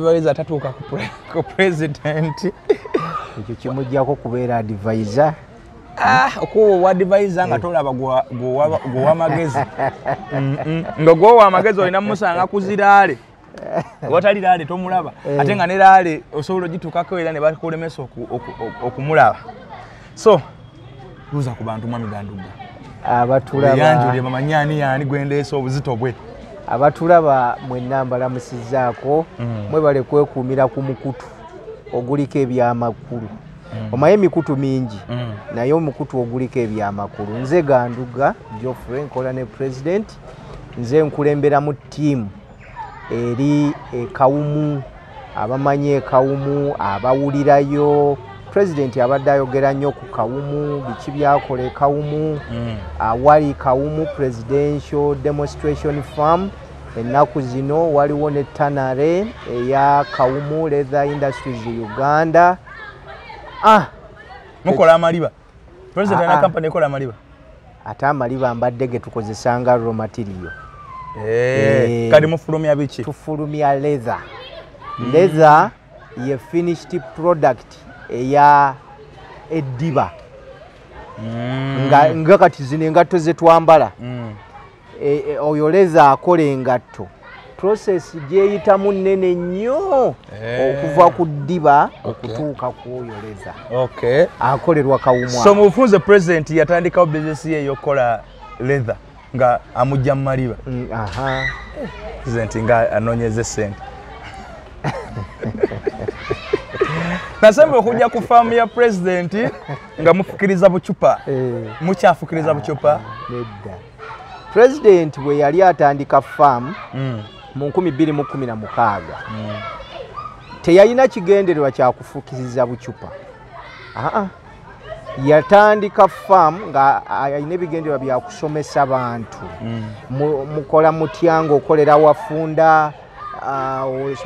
Advisor atatuuka ku president. Ekyo kimuggyako kubeera advisor. Okuwa obwa advisor nga tolaba gwowa amagezi. Nga gwowa amagezi olina musanga ku ziraale. Watali raale tomulaba. Ate nga ne raale osobola ogituukako era ne bakulemesa okumulaba. So, buuza ku bantu Mwami Gandugga. Abatulaba. Eyanjulire bamanyi ani yaani gwendeese obuzito bwe. Abatulaba mwenna mbalamusizzaako, mwebale kwekuumira ku mukutu oguliko ebyamakulu. Omanyi emikutu mingi, naye omukutu oguliko ebyamakulu. Nze Gandugga Geoffrey, nkola ne president, nze nkulemberamu ttiimu eri ekawumu, abamanyi ekawumu, abawulirayo. President abadde ayogera nnyo ku kawumu, biki byakola ekawumu, awali Kawumu Presidential Demonstration Farm. Ennaku zino waliwo ne tanare eya Kawumu Leather Industries Uganda. Mukola amaliba. President alina company ekola amaliba. Ate amaliba mbadde ge tukozesa nga raw material. Kati mufulumya biki? Tufulumya leather. Leather ye finished product eya eddiba. Nga kati zino engatto ze twambala. Oyo leather akola engatto. Process gyeyitamu nnene nnyo okuva ku ddiba okutuuka ku oyo leather. Akolerwa Kawumu. So mu bufunze president yatandikawo business ye ey'okukola leather nga amujja mu maliba. President nga anoonyeza essente. Nasemba okujja ku faamu ya president nga mufukiriza bucupa. Mukyafukiriza bucupa? Nedda. President bwe yali atandika faamu mu 2016 teyalina kigendererwa kya kufukiriza bucupa. Yatandika faamu nga alina ebigendererwa bya kusomesa bantu. Mukola mutya ng'okolera wafunda,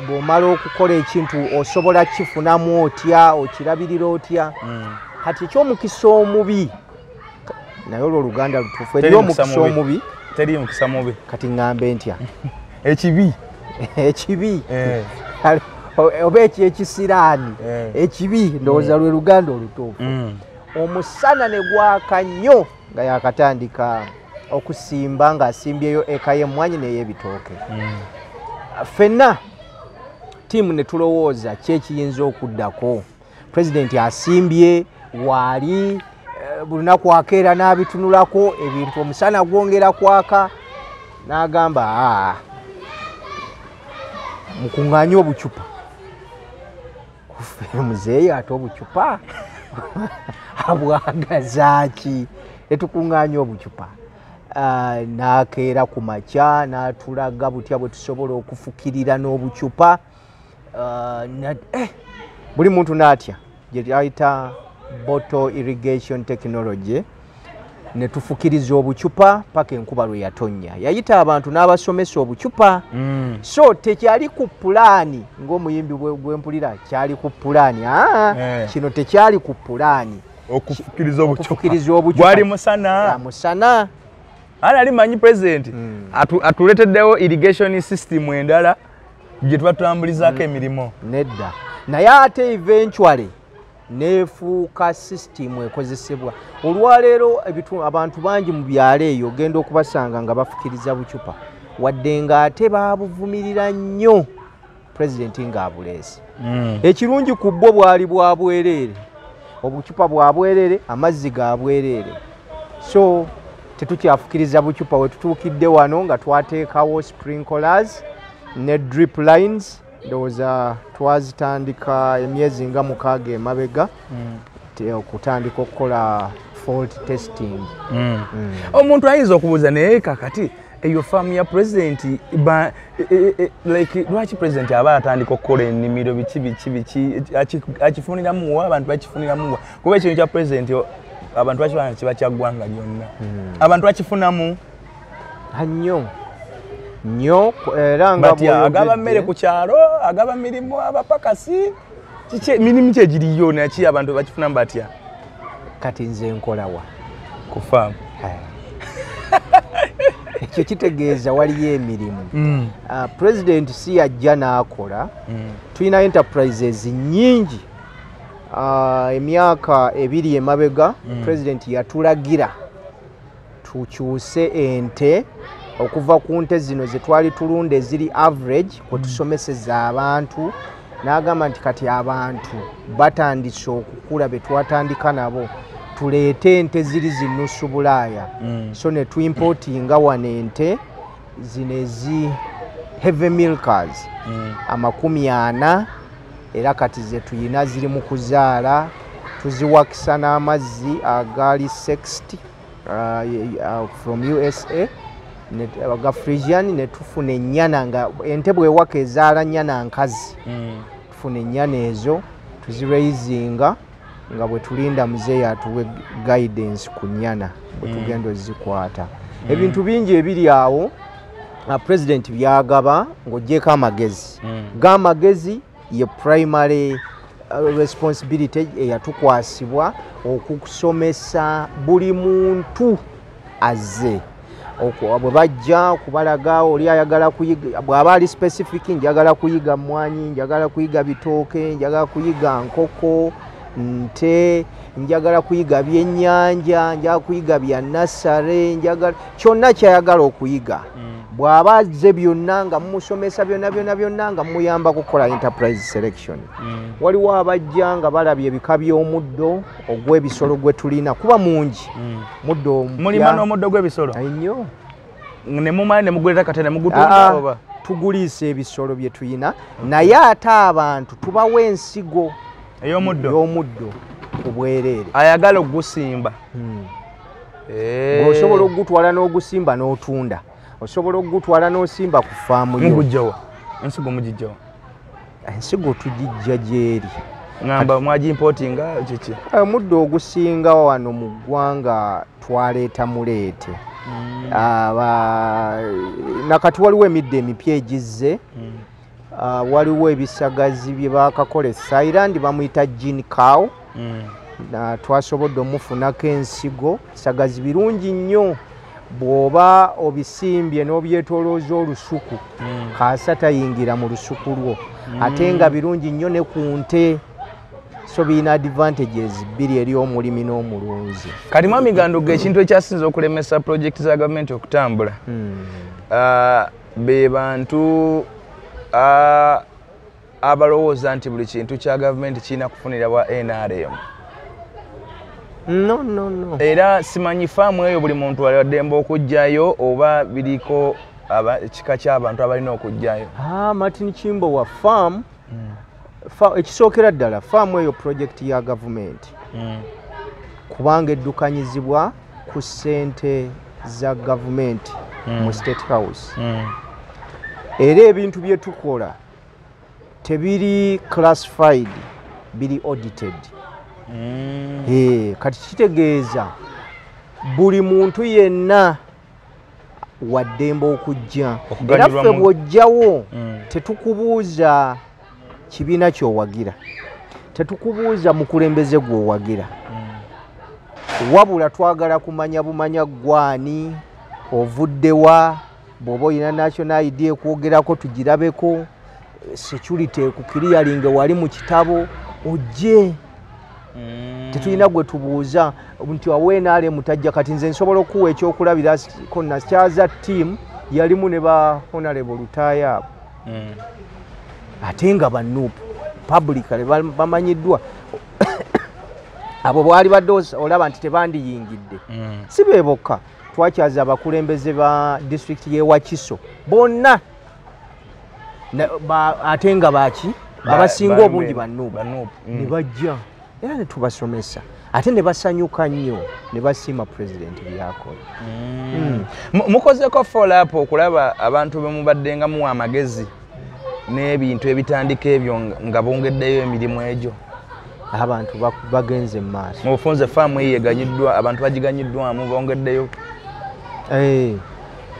bw'omala okukola ekintu osobola kifunamu otya, okirabirira otya. Kati eky'omukisa omubi, naye olwo Oluganda lutuufu, Teri eriyo mukisa omukisa mubi. omubi. Teri mukisa mubi. Kati ŋŋambe ntya? Ekibi. Ekibi. Oba ekisiraani. Ekibi ndowooza lwe Luganda olutuufu. Omusana ne gwaka nnyo nga yakatandika okusimba, ng'asimbyeyo eka y'emmwanyi n'ey'ebitooke. Ffenna ttiimu ne tulowooza ki ekiyinza okuddako. Pulezidenti asimbye waali, buli lunaku akeera n'abitunulako ebintu, omusana gwongera kwaka, n'agamba mukuŋŋaanye obucupa. Ffe muzeeyi ate obucupa abwagazaaki? Ne tukuŋŋaanya obucupa. N'akeera ku makya n'atulaga butya bwe tusobola okufukirira n'obucupa. Buli muntu n'atya gye tuyita bottle irrigation technology, ne tufukiriza obucupa paka enkuba lwe yatonnya. Yayita abantu n'abasomesa obucupa. So tekyali ku pulaani ng'omuyimbi gwe mpulira kyali ku pulaani. Kino tekyali ku pulaani. Okufukiriza obucupa. Okufukiriza obucupa. Gwali musana. Musana. Ani ali manyi president atuleeteddewo irrigation system endala gye tuba tutambulizaako emirimu. Nedda. Naye ate eventually neefuuka system ekozesebwa. Olwaleero abantu bangi mu byalo eyo ogenda okubasanga nga bafukiriza bucupa, wadde ng'ate baabuvumirira nnyo pulezidenti ng'abuleese. Ekirungi ku bwo bwali bwa bwereere, obucupa bwa bwereere, amazzi ga bwereere. So tetukyafukiriza bucupa. We tutuukidde wano nga twateekawo sprinklers ne drip lines, ndowooza twazitandika emyezi nga 6 emabega, okutandika okukola fault testing. Omuntu ayinza okubuuza naye kakati eyo faamu ya president like lwaki president aba atandika okukola ennimiro biki biki biki, akifuniramu wa, abantu bakifuniramu wa? Kuba ekintu kya president abantu bakibala kiba kya ggwanga lyonna. Abantu bakifunamu nnyo nnyo, era nga batya, bw'oyogedde. Agaba mmere ku kyalo, agaba mirimu abapakasi, kiki mirimu ki egiriyo naki abantu bakifunamu batya? Kati nze nkolawa ku faamu? Ekyo kitegeeza waliyo emirimu. President si yajja n'akola. Tulina enterprises nnyingi. Emyaka 2 emabega president yatulagira tukyuse ente okuva ku nte zino ze twali tulunda eziri average kwe tusomeseza abantu, n'agamba nti kati abantu batandise okukula be twatandika nabo, tuleete ente ziri zinusu Bulaaya. So ne tuimportinga wano ente zino ezi heavy milkers 40, era kati ze tuyina ziri mu kuzaala, tuziwakisa n'amazzi agali 60 from USA aga Frisian, ne tufuna ennyana nga ente bwewaka ezaala nnyana nkazi. Tufuna ennyana ezo tuziraisinga nga bwe tulinda muzeeyi atuwe guidance ku nnyana bwe tugenda ozikwata. Ebintu bingi ebiri awo president byagaba ng'oggyeko amagezi. G'amagezi ye primary responsibility eyatukwasibwa okusomesa buli muntu azze. Bwe bajja okubalaga oli ayagala kuyiga, bw'aba ali specific, njagala kuyiga mmwanyi, njagala kuyiga bitooke, njagala kuyiga nkoko, nte, njagala kuyiga byennyanja, njagala kuyiga bya nassale, njagala kyonna kyayagala okuyiga. Bw'aba azze byonna nga mumusomesa byonna byonna byonna nga mumuyamba kukola enterprise selection. Waliwo abajja nga balabye ebika by'omuddo ogw'ebisolo gwe tulina, kuba mungi. Muddo omupya. Mulima n'omuddo gw'ebisolo? Nnyo. Ne mumala ne mugulira kate ne mugutunda oba? Tuguliisa ebisolo bye tulina, naye ate abantu tubawa ensigo ey'omuddo. Ey'omuddo ku bwereere. Ayagala ogusimba. Osobola okugutwala n'ogusimba n'otunda. Osobola okugutwala n'osimba ku faamu yo. Mugujjawa? Ensigo mugijjawa? Ensigo tugijja gy'eri. Ngamba mwagimportinga kiki? Omuddo ogusinga wano mu ggwanga twaleeta muleete. Nakati waliwo emiddo emipya egizze. Waliwo ebisagazi bye baakakola e Thailand bamuyita gin cow. Twasobodde omufunako ensigo. Bisagazi birungi nnyo bw'oba obisimbye n'obyetoolooza olusuku, kaasa tayingira mu lusuku lwo. Ate nga birungi nnyo ne ku nte. So birina advantages bbiri eri omulimi n'omulunzi. Kati Mwami Gandugga, ekintu ekyasinze okulemesa project za gavumenti okutambula be bantu abalowooza nti buli kintu kya gavumenti kirina kufunira bwa NRM. No, no, no. Era simanyi faamu eyo buli muntu ali okujjayo oba biriko ekika ky'abantu abalina okujjayo. Martin Kimbo wa farm, ekisookera ddala faamu eyo project ya gavumenti. Kubanga eddukanyizibwa ku ssente za gavumenti mu State House. Era ebintu bye tukola tebiri classified, biri audited. Kati kitegeeza buli muntu yenna waddembe okujja. Era ffe bw'ojjawo tetukubuuza kibiina ky'owagira, tetukubuuza mukulembeze gw'owagira, wabula twagala kumanya bumanya gwani, ovuddewa, bw'oba olina national ID ekwogerako tugirabeko, security ekukiriyalinge wali mu kitabo ojje. Tetulina gwe tubuuza nti awe NRM tajja. Kati nze nsobola okuwa ekyokulabirako, nakyaza team yalimu ne ba Honorable Lutaaya abo. Ate nga ba NUP publicly bamanyiddwa. Abo bwali badde olaba nti tebandiyingidde. Si be bokka, twakyaza abakulembeze ba district y'e Wakiso bonna, ate nga baki abasinga obungi ba NUP ne bajja era ne tubasomesa, ate ne basanyuka nnyo ne basiima president byakola. Mukozeko follow up okulaba abantu be mubadde nga muwa amagezi n'ebintu ebitandika ebyo nga bongeddeyo emirimu egyo? Abantu bagenze mu maaso. Mu bufunze faamu eyo eganyiddwa, abantu bagiganyiddwamu bongeddeyo.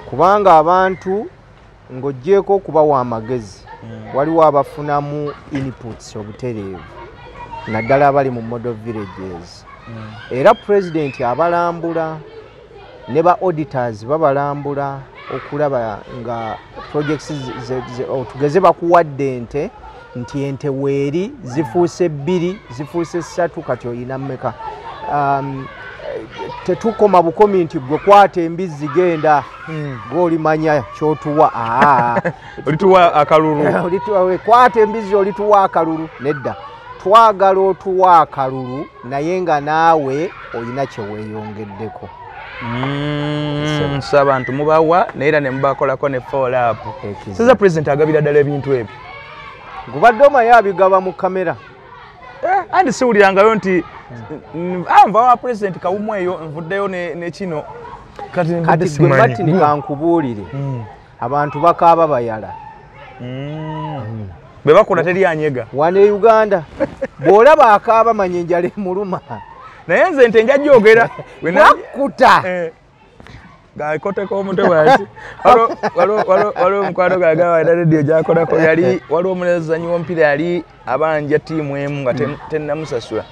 Kubanga abantu ng'oggyeeko okubawa amagezi, waliwo abafunamu inputs obutereevu, naddala abali mu model villages. Era president abalambula ne ba auditors babalambula. okulaba nga projects tugeze bakuwadde ente nti ente weeri zifuuse 2 zifuuse 3 kati oyina mmeka. Tetukoma bukomi nti gwe kwata embizzi genda gw'olimanya kyotuwa. Olituwa akalulu. Kwata embizzi olituwa akalulu. Nedda, twagala otuwa akalulu naye nga naawe olina kye weeyongeddeko. So abantu mubawa naye era ne mubakolako ne follow up. Sasa president agabira ddala ebintu ebyo. Gubadde omanyi abigaba mu kamera. Andi siwulirangayo nti nva wa president kawumu eyo nvuddeyo ne kino. Kati gwe Martin kankubuulire, abantu bakaaba bayala. Bwe bakola teri anyega. Wano e Uganda bw'olaba akaaba manya enjala emuluma. Naye nze nte nja gyogera. Bakkuta. Gakoteko omutwe wansi. Waliwo omukwano gagamba era rediyo gy'akolako yali waliwo omuzannyi w'omupiira yali abanja ttiimu emu nga tennamusasula.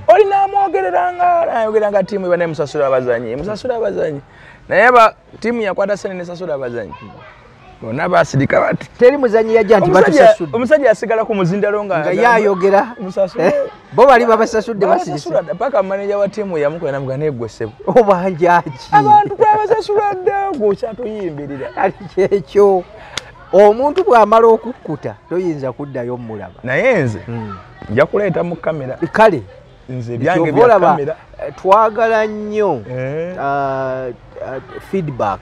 Oli n'amwogereranga ayogera nga ttiimu eba nemusasula abazannyi, emusasula abazannyi. Naye ttiimu yakwata ssente n'esasula abazannyi. Bonna baasirika bati. Teri muzannyi yajja nti batusasudde. Omusajja yasigala ku muzindalo nga yayogera. Musasule. Bo bali babasasudde basirise. Paka maneja wa ttiimu yamukola n'amugamba naye ggwe ssebo. Obanja ki? Abantu twabasasula dda ggwe okyatuyimbirira. Kali kyekyo. Omuntu bw'amala okukkuta toyinza kuddayo mmulaba. Naye nze nja kuleeta mu kamera. Kale. Nze byange bya kamera. Twagala nnyo feedback.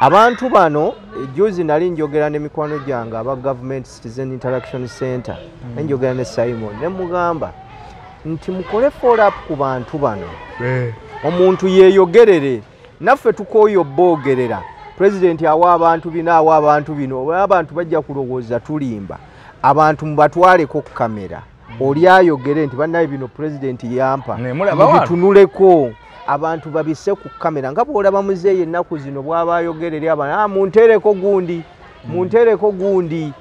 Abantu bano juzi nali njogera ne mikwano gyange aba Government Citizen Interaction Center, njogera ne Simon ne mugamba nti mukole follow up ku bantu bano. Omuntu yeeyogerere, naffe tukooye obboogerera. President awa abantu bino, awa abantu bino, abantu bajja kulowooza tulimba. Abantu mubatwaleko ku kamera, oli ayogere nti bannaye bino president yampa, mubitunuleko. Abantu babise ku kamera nga bw'olaba muzeeyi ennaku zino bw'aba ayogerera abantu, munteereko gundi, munteereko gundi,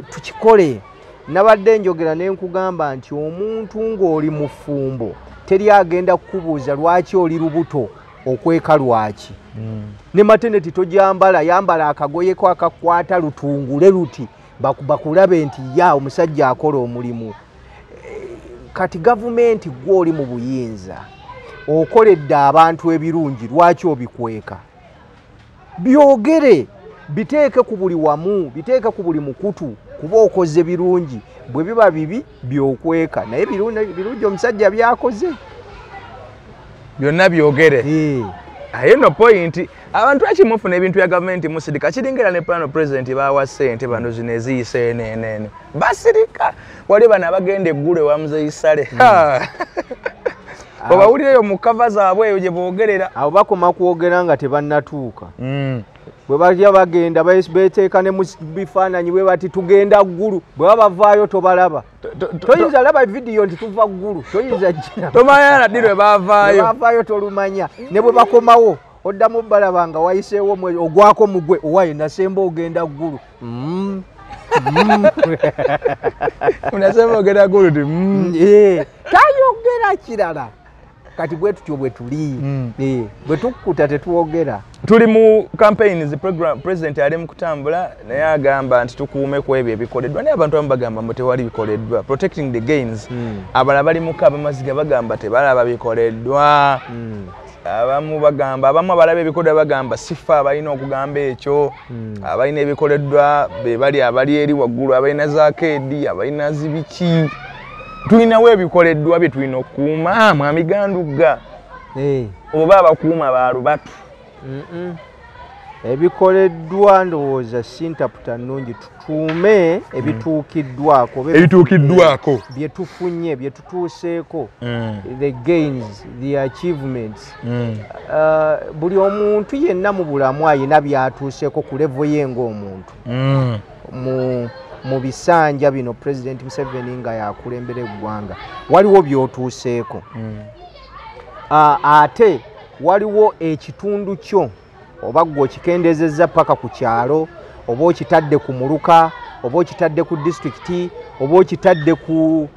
tukikole. Nabadde njogera ne nkugamba nti omuntu ng'oli mufumbo teri agenda kukubuuza lwaki oli lubuto okweka lwaki. Ne maternity togyambala, yambala akagoyeko akakwata lutungule luti bakulabe nti ya omusajja akola omulimu. Kati gavumenti gw'oli mu buyinza okoledde abantu ebirungi lwaki obikweka? Byogere, biteeke ku buli wamu, biteeke ku buli mukutu, kuba okoze birungi. Bwe biba bibi byokweka, naye birungi omusajja byakoze byonna byogere. Aye no point. Abantu lwaki mufuna ebintu bya gavumenti musirika? Kiringera ne plano president bawa ssente bano zino eziyise enene basirika. Wali bano abagenda eggulu ewa Muzeeyi Saleh. Obawulireyo mu kava zaabwe eyo gye boogerera. Abo bakoma kwogera nga tebannatuuka. Bwe bajja bagenda beeteeka ne mu bifaananyi bwe bati tugenda ggulu, bwe baba bavaayo tobalaba. Toyinza laba vidiyo nti tuva ggulu, toyinza gira. Tomanya na ddi lwe baavaayo. Lwe baavaayo tolumanya. Ne bwe bakomawo oddamu balaba nga wayiseewo ogwako mugwe owaye nasemba ogenda ggulu. Unasemba ogenda ggulu ti. Tayogera kirala. Kati bwe tutyo bwe tuli. Bwe tukkuta tetwogera. Tuli mu campaigns program, president ali mu kutambula naye agamba nti tukuume ku ebyo ebikoleddwa, naye abantu abamu bagamba mbu tewali bikoleddwa. Protecting the gains. Abalala bali mu kaaba maziga bagamba tebalaba bikoleddwa. Abamu bagamba, abamu abalaba ebikoleddwa bagamba sifa abalina okugamba ekyo. Abalina ebikoleddwa be bali abali eri waggulu, abalina zakeedi, abalina zibiki. Tulinawo ebikoleddwa bye tulina okukuuma, Mwami Gandugga. Oba abakuuma baalubatu. Ebikoleddwa ndowooza si ntaputa nnungi, tutuume ebituukiddwako. Ebituukiddwako. Bye tufunye, bye tutuuseeko. The gains, the achievements. Buli omuntu yenna mu bulamu ayina by'atuuseeko ku level ye ng'omuntu. Mu bisanja bino President Museveni nga yakulembera eggwanga waliwo by'otuuseeko. Ate waliwo ekitundu kyo oba ggwe okikendezezza paka ku kyalo, oba okitadde ku muluka, oba okitadde ku disitulikiti, oba okitadde ku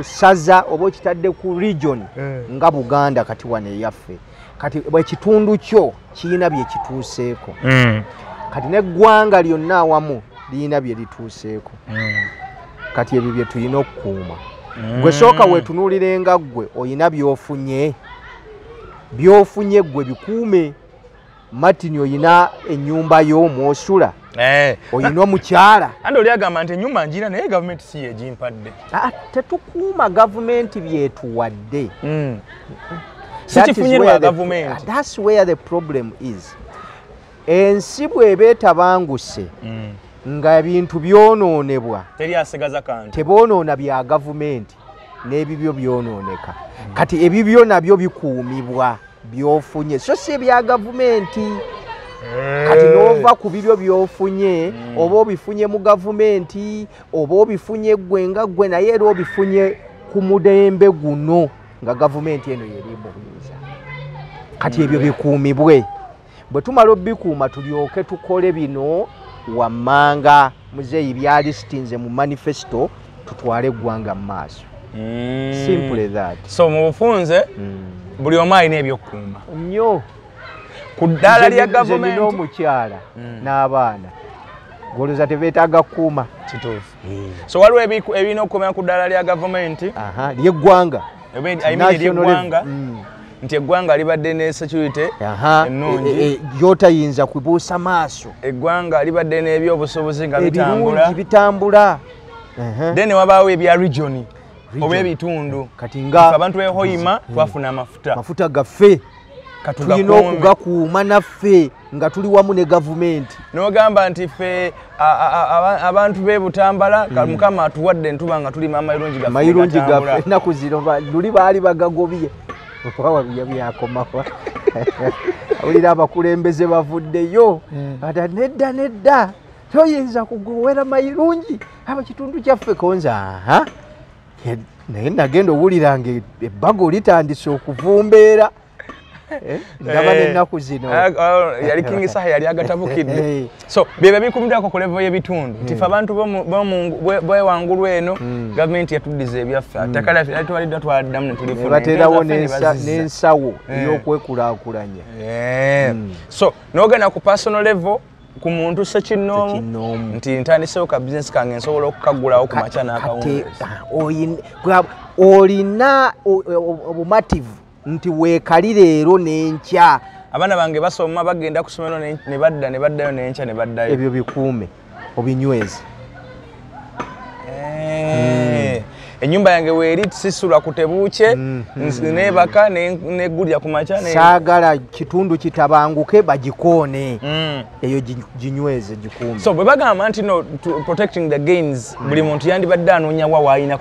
ssaza, oba okitadde ku region nga Buganda kati wano eyaffe. Kati ekitundu kyo kirina bye kituuseeko. Kati n'eggwanga lyonna awamu lirina bye lituuseeko. Kati ebyo bye tulina okukuuma. Gwe sooka weetunuulirenga ggwe oyina by'ofunye. By'ofunye ggwe bikuume. Martin oyina ennyumba yo mw'osula. Oyina omukyala. Andi oli agamba nti ennyumba njira naye gavumenti si yegimpadde. Tetukuuma gavumenti byetuwadde. Sikifunye lwa gavumenti. That's where the problem is. Ensi bw'eba etabanguse nga ebintu byonoonebwa, teri asigaza kantu, teboonoona bya gavumenti n'ebibyo byonooneka. Kati ebibyo nabyo bikuumibwa byofunye, so si ebya gavumenti. Kati n'ova ku bibyo byofunye, oba obifunye mu gavumenti oba obifunye ggwe nga ggwe, naye era obifunye ku mulembe guno nga gavumenti eno yeri mu buyinza. Kati ebyo bikuumibwe. Bwe tumala obikuuma tulyoke tukole bino wammanga muzeeyi byalisitinze mu manifesto, tutwale eggwanga mu maaso. Simple that. So mu bufunze buli omu alina ebyokukuuma nnyo. Ku ddaala lya gavumenti nina omukyala n'abaana, golooza tebeetaaga kukuuma. Kituufu. So waliwo ebirina okukuumira ku ddaala lya gavumenti ly'eggwanga, ery'eggwanga, nti eggwanga libadde ne security ennungi gy'otayinza kubuusa maaso. Eggwanga libadde n'ebyobusuubuzi nga bitambula, ebirungi bitambula. Then wabaawo ebya region oba ebitundu. Kati nga abantu b'e Hoima twafuna amafuta, mafuta gaffe tulina okugakuuma naffe nga tuli wamu ne gavumenti. N'ogamba nti ffe abantu b'e Butambala Mukama atuwadde ntuba nga tulima amayirungi gaffe, amayirungi gaffe ennaku zino luli baali bagagobye oba byakomawa. Awulira abakulembeze bavuddeyo ata nedda nedda, toyinza kugowera mayirungi aba kitundu kyaffe konza. Naye nagenda owulira nga ebbago litandise okuvumbeera. Ndaba n'ennaku zino yali King Saha yali agatabukidde. So byebyo bikumiddako ku level y'ebitundu nti ffe abantu b'ewangulu eno gavumenti yatuddiza ebyaffe, ettaka lyaffe lyali twaliddwa twaddamu ne tulifuna, bateerawo n'ensawo ey'okwekulaakulanya. So n'ogenda ku personal level ku muntu ssekinnoomu nti ntandisewo ka bizinesi kange nsobola okukagulawo ku makya n'akawungeezi. Olina obumativu nti weekali leero n'enkya. Abaana bange basoma bagenda ku ssomero ne badda ne baddayo n'enkya ne baddayo. Ebyo bikuume obinyweze. Ennyumba yange weeri sisula ku tebuukye, neebaka neggulira ku makya. Saagala kitundu kitabanguke bagikoone. Eyo ginyweze gikuume. So bwe bagamba nti no protecting the gains, buli muntu yandibadde anoonya wa w'alina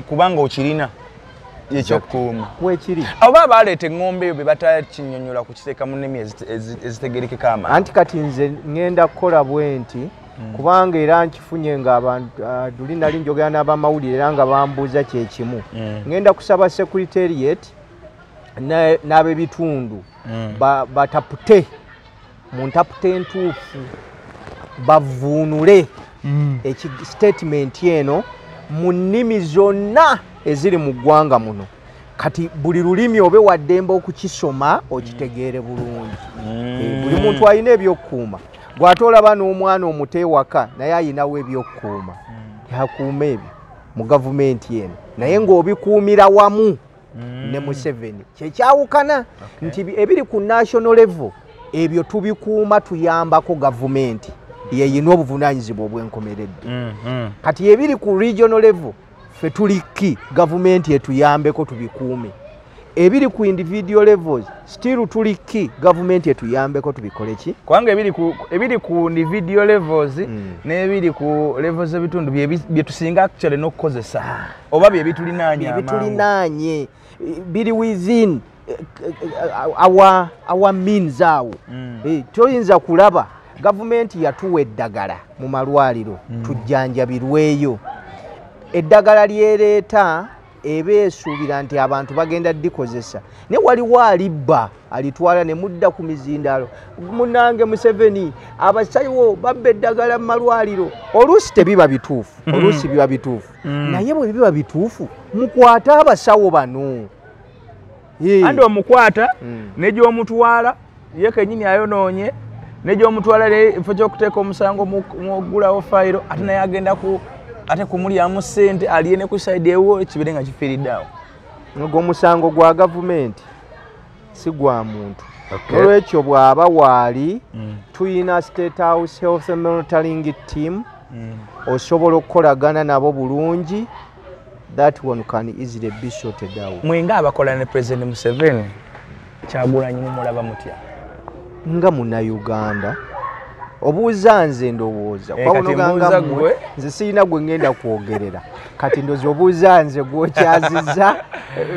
kubanga okirina ekyokukuuma. Weekiri. Oba baleeta eŋŋombe eyo bye batakinnyonnyola kukiteeka mu nnimi ezitegeerekeka amangu. Anti kati nze ŋŋenda kukola bwe nti kubanga era nkifunye nga abantu luli nali njogera n'abamawulire era nga bambuuza kyekimu. Ŋŋenda kusaba secretariat n'ab'ebitundu batapute mu ntapute entuufu bavuunule statement eno mu nnimi zonna eziri mu ggwanga muno. Kati buli lulimi obe waddembe okukisoma okitegeere bulungi. Buli muntu alina ebyokukuuma. Bw'ate olaba n'omwana omuto ewaka naye ayinawo ebyokukuuma, yakuuma ebyo mu gavumenti eno, naye ng'obikuumira wamu ne Museveni. Kyekyawukana nti ebiri ku national level ebyo tubikuuma tuyambako gavumenti yeyina obuvunaanyizibwa obwenkomeredde. Kati ebiri ku regional level ffe tuli ki gavumenti etuyambeko tubikuume. Ebiri ku individual levels still tuli ki gavumenti etuyambeko tubikole ki? Kubanga ebiri ku individual levels n'ebiri ku levels z'ebitundu bye tusinga actually n'okukozesa oba bye bitulinaanye amangu. Bitulinaanye biri within our means awo. Toyinza kulaba gavumenti yatuwa eddagala mu malwaliro tujjanjabirweyo. Eddagala lyereeta eba esuubira nti abantu bagenda ddikozesa, naye waliwo alibba alitwala ne mudda ku mizindaalo. Munnange Museveni abasawo babba eddagala mu malwaliro. Oluusi tebiba bituufu, oluusi biba bituufu, naye bwe biba bituufu mukwate abasawo bano. Andi omukwata n'egyomutwala ye kennyini ayonoonye n'egyomutwala ifo ky'okuteeka omusango muggulawo fayiro ate naye agenda ku ate kumulyamu ssente aliye ne ku side ewo ekibere nga kifiiridde awo. Ogwo omusango gwa gavumenti si gwa muntu. Olwekyo bw'aba waali tuyina State House Health Monitoring Team, osobola okukolagana nabo bulungi. That one can easily be sorted out. Mwenga abakola ne President Museveni, Kyagulanyi mumulaba mutya? Nga munnayuganda obuuza nze ndowooza kati gwe nze sirina gwe ngenda kwogerera kati ndozi obuuza nze gwokyaziza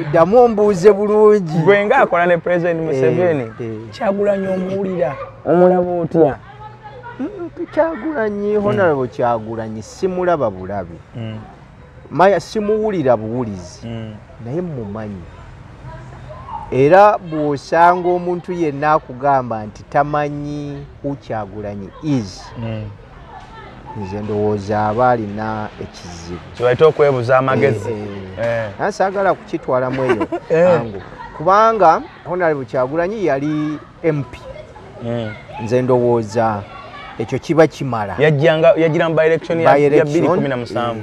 ddamu ombuuze bulungi. Gwe nga akola ne President Museveni, Kyagulanyi omuwulira omulaba otya? Kyagulanyi, Honorable Kyagulanyi simulaba bulabi, maya simuwulira buwulizi, naye mumanyi. Era bw'osanga omuntu yenna akugamba nti tamanyi who Kyagulanyi is, nze ndowooza aba alina ekizibu kibaita okwebuza amagezi. Naye saagala kukitwalamu eyo angu, kubanga Honorable Kyagulanyi yali MP. Nze ndowooza ekyo kiba kimala. Yagira mu by-election ya 2017.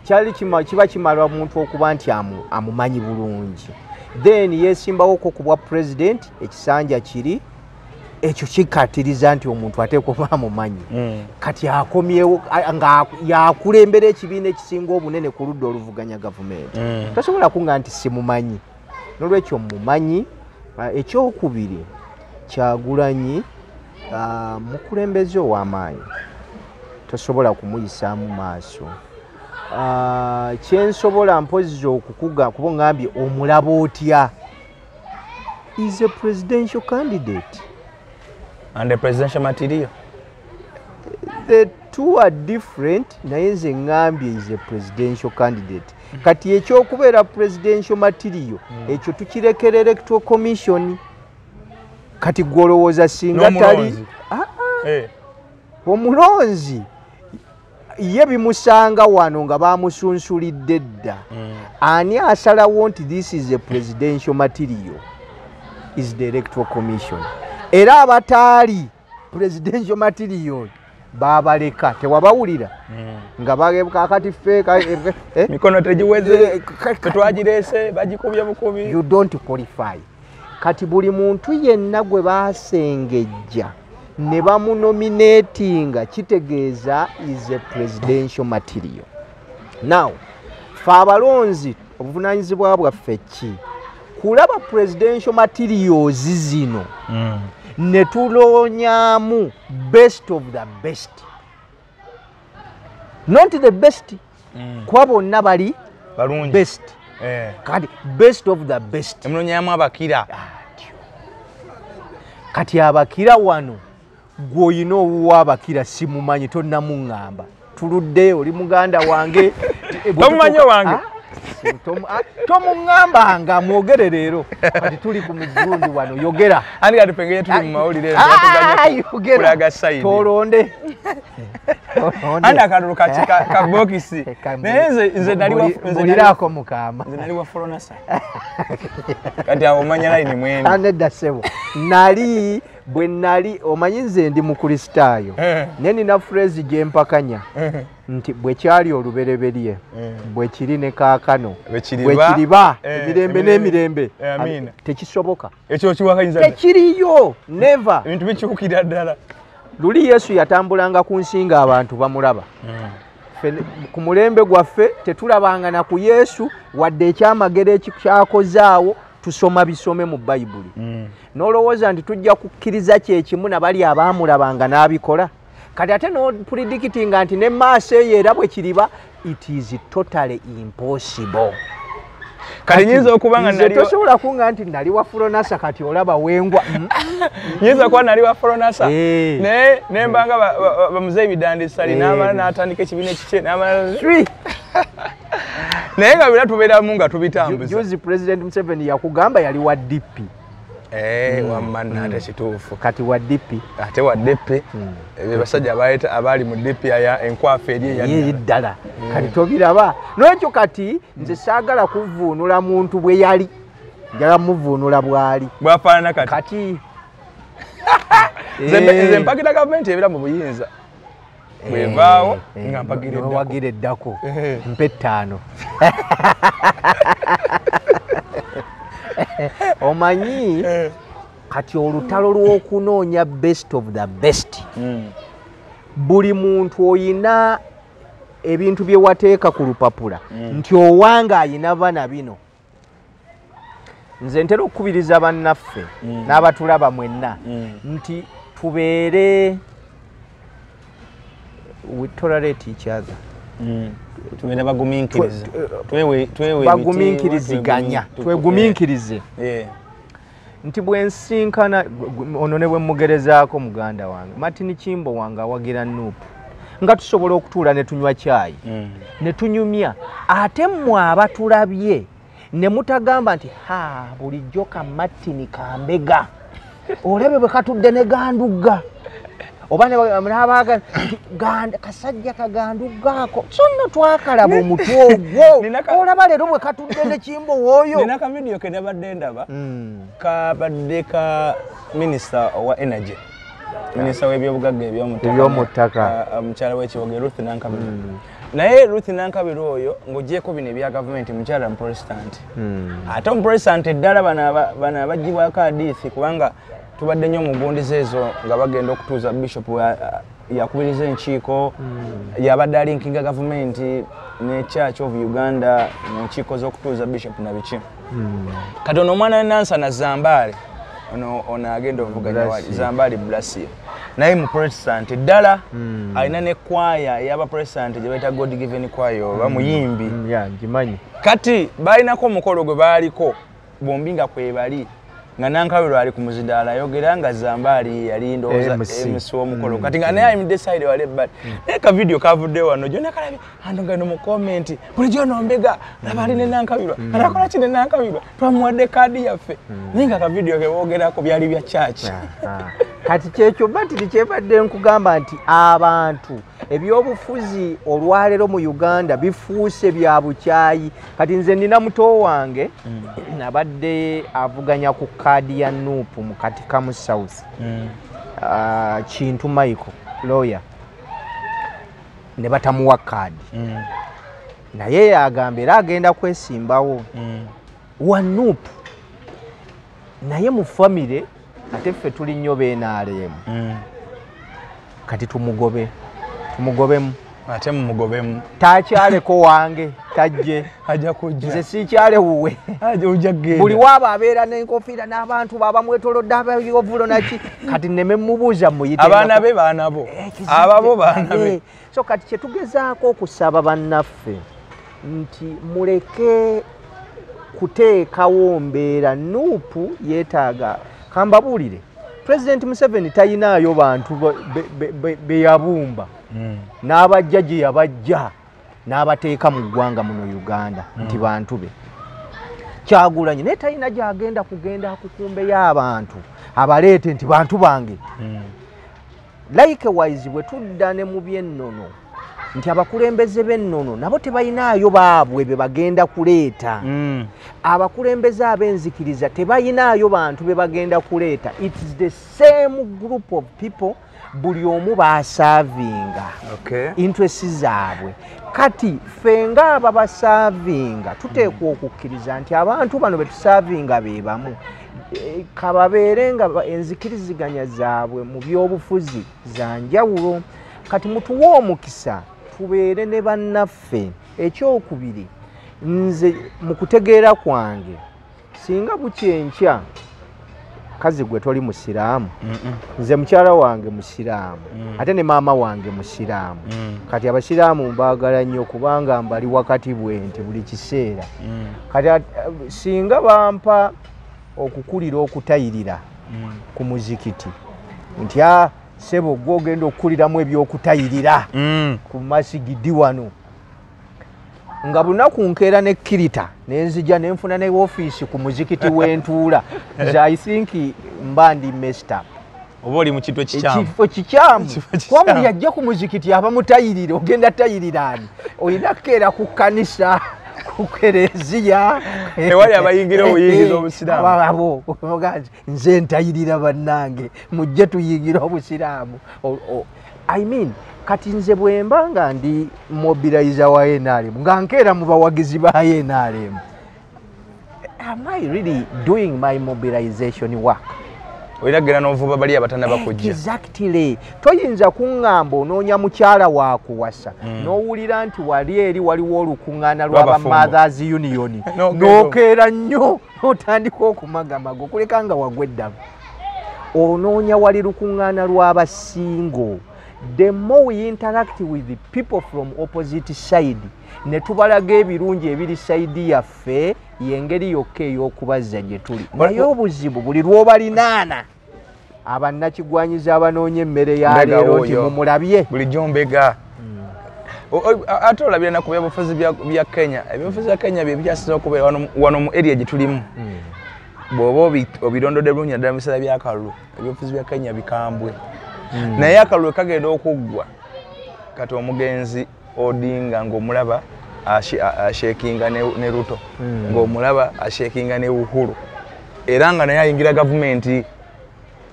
Kyali kiba kimala omuntu okuba nti amumanyi bulungi. Then yeesimbawoko ku bwa president ekisanja kiri ekyo kikatiriza nti omuntu ateekwa okuba amumanyi. Kati akomyewo nga yakulembera ekibiina ekisinga obunene ku ludda oluvuganya gavumenti. Tosobola kunga nti simumanyi. N'olwekyo mumanyi. Ekyokubiri, Kyagulanyi mukulembeze ow'amaanyi, tosobola kumuyisaamu maaso. Kyensobola mpozzi okukuga kuba ngambye omulaba otya, is a presidential candidate and a presidential material. The two are different, naye nze ngambye is a presidential candidate. Kati ekyokubeera presidential material ekyo tukirekera Electoral Commission. Kati gw'olowooza singa tali omulonzi ye bimusanga wano nga bamusunsulidde dda. Ani asalawo nti this is a presidential material is the Electoral Commission. Era abataali presidential material babaleka tewabawulira nga kakati ffe mikono tegiweze tetwagirese bagikubye bukubi. You don't qualify. Kati buli muntu yenna gwe basengejja ne bamunominatinga kitegeeza is a presidential material. Now fe abalonzi obuvunaanyizibwa bwaffe ki? Kulaba presidential materials zino ne tuloonyamu best of the best, not the best kuba bonna bali best. Kati best of the best emunonyamu abakira. Kati abakira wano gw'oyina owuwa abakira simumanyi tonnamuŋŋamba, tuludde oli muganda wange tomumanyi wange tomuŋŋambanga mwogere leero. Kati tuli ku migundi wano yogera. Ani kati pengeye tuli mu mawulire kulaga sayidi tolonde andi akalulu ka bokisi. Naye nze naliraako mukama, nze nali wa Foronasa. Kati awo omanya layini mwene anedda ssebo. Nali bwe nali omanyi nze ndi Mukristaayo, naye nina phrase gye mpakanya nti bwe kyali olubereberye bwe kiri ne kaakano bwe kiriba emirembe n'emirembe. Tekisoboka ekyo kiwakanyiza tekiriyo, never. Ebintu bikyukira ddala. Luli Yesu yatambulanga ku nsi nga abantu bamulaba. Ku mulembe gwaffe tetulabanga na ku Yesu wadde ekyamagero ekikyakozaawo, tusoma bisome mu Bayibuli. N'olowooza nti tujja kukkiriza kyekimu na bali abaamulabanga n'abikola. Kati ate n'opredictinga nti ne maaso eyo era bwe kiriba, it is totally impossible. Kati nyinza okuba nga nali tosobola kunga nti nali wa Foronasa kati olaba wengwa. Nyinza okuba nali wa Foronasa naye nembanga bamuzeeyi Bidandi Ssali n'amala n'atandika ekibiina ekikye n'amala naye nga bira tubeeramu nga tubitambuza. Juzi President Museveni yakugamba yali wa DP. Wamma ate kituufu. Kati wa DP. Ate wa DP. Basajja abaali mu DP aya enkwafu eri eyaddala. Ddala. Kati tobiraba. N'ekyo kati nze saagala kuvuunula muntu bwe yali. Njagala muvuunula bwali bwafaanana kati kati nze mpagira gavumenti ebeera mu buyinza bwevaawo nga mpagira eddako mpa 5. Omanyi kati olutalo lw'okunoonya best of the best, buli muntu oyina ebintu bye wateeka ku lupapula nti owange ayina bana bino. Nze ntera okukubiriza bannaffe n'abatulaba mwenna nti tubeere, we tolerate each other. Tubeere bagumiikiriza, bagumiikiriziganya, twegumiikirize. Nti bwe nsinkana ono ne bwe mmugerezaako muganda wange Martin Kimbo wange awagira NUP, nga tusobola okutuula ne tunywa caayi ne tunyumya, ate mmwe abatulabye ne mutagamba nti ha bulijjo ka Martin kambega olabe bwe katudde ne gandugga oba n'abaga kasajja kaganduggaako so nno twakalaba omutwe ogwo olaba leero bwe katudde ne Kimbo w'oyo. Nina ka vidiyo ke nabadde ndaba kabadde ka minisita owa energy, minisita w'ebyobugagga ebyomuttaka, mukyala w'ekiwoge Ruth Nankabirwa. Naye Ruth Nankabirwa oyo ng'ogyeko bino ebya gavumenti mukyala muprotestant, ate omuprotestant eddala bano abaggyibwako adiisi kubanga tubadde nnyo mu gundi ezo nga bagenda okutuuza bishop yakubiriza enkiiko, yabadde alinkinga gavumenti ne Church of Uganda mu nkiiko z'okutuuza bishop na biki. Kati ono omwana we Nansana Zambaali ono agenda ovuganya wali Zambaali Blasia, naye mu protestant ddala, alina ne kwaya ey'abaprotestant gye bayita God given choir oba muyimbi. Ngimanyi. Kati balinako omukolo gwe baaliko bombi nga kwebali, nga Nankabirwa ali ku muzidaala ayogera nga Zambaali yali ndowooza MC w'omukolo, kati nga naye ayimiridde side wali ebbali. Naye ka vidiyo kavudde wano gyonna kalabye ando nga no mu comment bulijjo ono mbega laba ali ne Nankabirwa anakola ki ne Nankabirwa twamuwadde kaadi yaffe, naye nga ka vidiyo ke boogerako byali bya church. Kati kyekyo Martin kyebadde nkugamba nti abantu ebyobufuzi olwaleero mu Uganda bifuuse bya bukyayi. Kati nze nina muto wange abadde avuganya ku kaadi ya NUP mu Katikamu South, Kintu Michael lawyer, ne batamuwa kaadi, naye agamba era agenda kwesimbawo wa NUP, naye mu famire ate ffe tuli nnyo b'NRM. Kati tumugobemu ate mumugobemu, takyaleko wange tajje ajja kujja, nze sikyale wuwe buli waaba abeera n'enkofiira n'abantu babamwetolodde abayovulo naki, kati nneme mubuuza muyite abaana be baana bo ababo baana be. So kati kyetugezaako okusaba bannaffe nti muleke kuteekawo mbeera. NUP yeetaaga, kambabuulire, President Museveni tayinaayo bantu be yabumba n'abajja gye yabajja n'abateeka mu ggwanga muno Uganda nti bantu be. Kyagulanyi naye talina gy'agenda kugenda akukumbeyo abantu abaleete nti bantu bange. Likewise bwe tudda ne mu by'ennono nti abakulembeze b'ennono nabo tebayinaayo baabwe be bagenda kuleeta. Abakulembeze ab'enzikiriza tebayinaayo bantu be bagenda kuleeta. It's the same group of people, buli omu baasaavinga interests zaabwe. Kati ffe ng'aba basaavinga tuteekwa okukkiriza nti abantu bano be tusaavinga be bamu, kababeere nga enzikiriziganya zaabwe mu byobufuzi za njawulo. Kati mutuwe omukisa tubeere ne bannaffe. Ekyokubiri, nze mu kutegeera kwange singa bukyenkya kazi gwe toli musiraamu, nze mukyala wange musiraamu, ate ne maama wange musiraamu. Kati abasiraamu mbaagala nnyo kubanga mbali wakati bwe nti buli kiseera. Kati singa bampa okukulira okutayirira ku muzikiti nti sebo gwe ogenda okukuliramu ebyokutayirira ku masigidi wano, nga bunaku nkeera ne kirita nenzija nenfuna ne ofiisi ku muzikiti w'entuula, nze I think mba ndi messed up. Oba oli mu kintu ekikyamu. Ekifo kikyamu. Kuba buli ajja ku muzikiti aba mutayirira, ogenda tayirira ani? Olina kukeera ku kkanisa Ku kereziya tewali abayingira obuyingiza obusiraamu. Abo nze ntayirira bannange mujje tuyingira obusiraamu. I mean, kati nze bwemba nga ndi mobilizer wa NRM, nga nkeera mu bawagizi ba NRM, am I really doing my mobilization work? Olina kugenda n'ovuba bali abatannaba kujja. Exactly. Toyinza kuŋŋamba onoonya mukyala wakuwasa n'owulira nti wali eri waliwo olukuŋŋaana lw'aba Mothers Union, n'okeera nnyo n'otandika okumagamaga okuleka nga wagwa eddamu. Onoonya wali lukuŋŋaana lw'abasingo. The more we interact with the people from opposite side, ne tubalaga ebirungi ebiri side yaffe, y'engeri yokka ey'okubazza gye tuli. Naye obuzibu buli lw'obalinaana abannakigwanyiza abanoonya emmere ya leero nti mumulabye bulijjo mbega. Ate olabira na ku byabufuzi bya Kenya. Ebyobufuzi bya Kenya bye bikyasinze okubeera wano mu area gye tulimu. Bw'oba obirondodde bulungi naddala mu biseera by'akalulu, ebyobufuzi bya Kenya bikambwe. Naye akalulu kagenda okuggwa, kati omugenzi Odinga ng'omulaba ashekinga ne Ruto, ng'omulaba ashekinga ne Uhuru, era nga naye ayingira gavumenti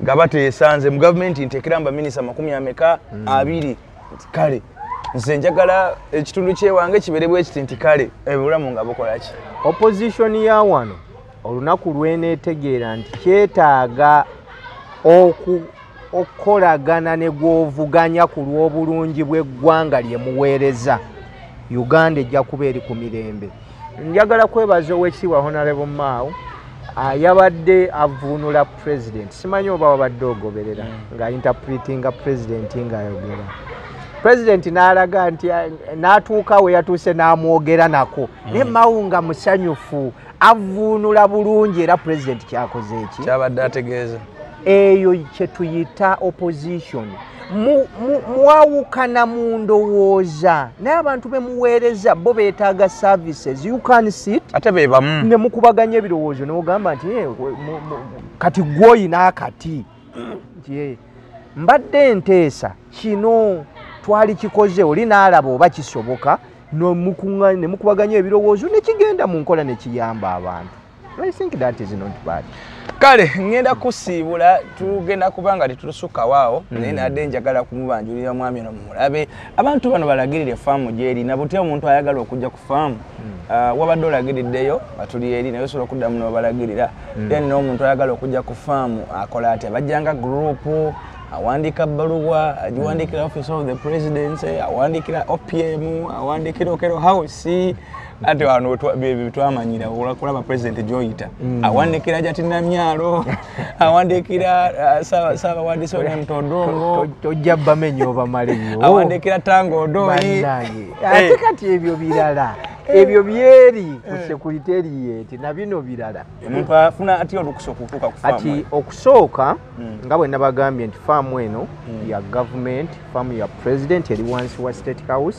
nga bateesanze mu gavumenti nteekera mba minisita 20. Kale nze njagala ekitundu kyewange kibeere bwe kiti nti kale obulamu nga bukola ki. Opposition ya wano olunaku lweneetegeera nti kyetaaga okukolagana ne gw'ovuganya ku lw'obulungi bw'eggwanga lye muweereza, Uganda ejja kuba eri ku mirembe. Njagala kwebaza Oweekitiibwa Honorable Mao, yabadde avvuunula president. Simanyi oba wabadde ogoberera nga interpretinga president ng'ayogera. President n'alaga nti n'atuuka we yatuuse n'amwogera nako, naye Mao nga musanyufu avvuunula bulungi era president kyakoze eki kyabadde ategeeza. Eyo kye tuyita opposition. Mwawukana mu ndowooza, naye abantu be muweereza bo beetaaga services. You can sit ate be bamu ne mukubaganya ebirowoozo n'ogamba nti kati gw'oyina akati nti mbadde nteesa kino twali kikoze, oli n'alaba oba kisoboka, ne mukubaganya ebirowoozo ne kigenda mu nkola ne kiyamba abantu. I think that is not bad. Kale ngenda kusiibula, tugenda kubanga tetulusukka waawo, naye nadde njagala kumubanjulira mwami ono mumulabe. Abantu bano balagirire faamu gy'eri, na butya omuntu ayagala okujja ku faamu, wabadde olagiriddeyo nga tuli eri, naye osobola okuddamu n'obalagirira. Then n'omuntu ayagala okujja ku faamu akola atya? Bajjanga group, awandiika bbaluwa, agiwandiikira Office of the Presidency, awandiikira OPM, awandiikira Okello House. Ate wano twamanyira kulaba president gy'oyita, awandiikira Jatinamyalo, awandiikira Ssaabawandiisi Mtodongo, tojja bamenya obamaleyo, awandiikira Tango Odoi. Ate kati ebyo birala, ebyo byeri ku secretariat na bino birala. Omuntu afuna atya olukusa okutuuka ku faamu? Ati okusooka nga bwe nabagambye nti faamu eno ya government, faamu ya president eri wansi wa State House.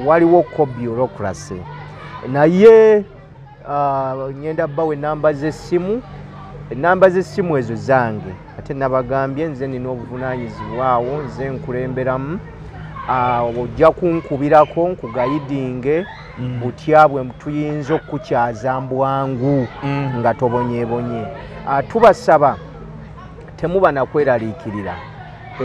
Waliwo ko bureaucracy, naye ngenda bawe namba z'essimu. Enamba z'essimu ezo zange, ate nabagambye nze nina obuvunaanyizibwa awo, nze nkulemberamu. Ojja kunkubirako nkugayidinge butya bwe tuyinza okukukyaza mbwangu nga tobonyebonye. Tubasaba temuba nakweraliikirira,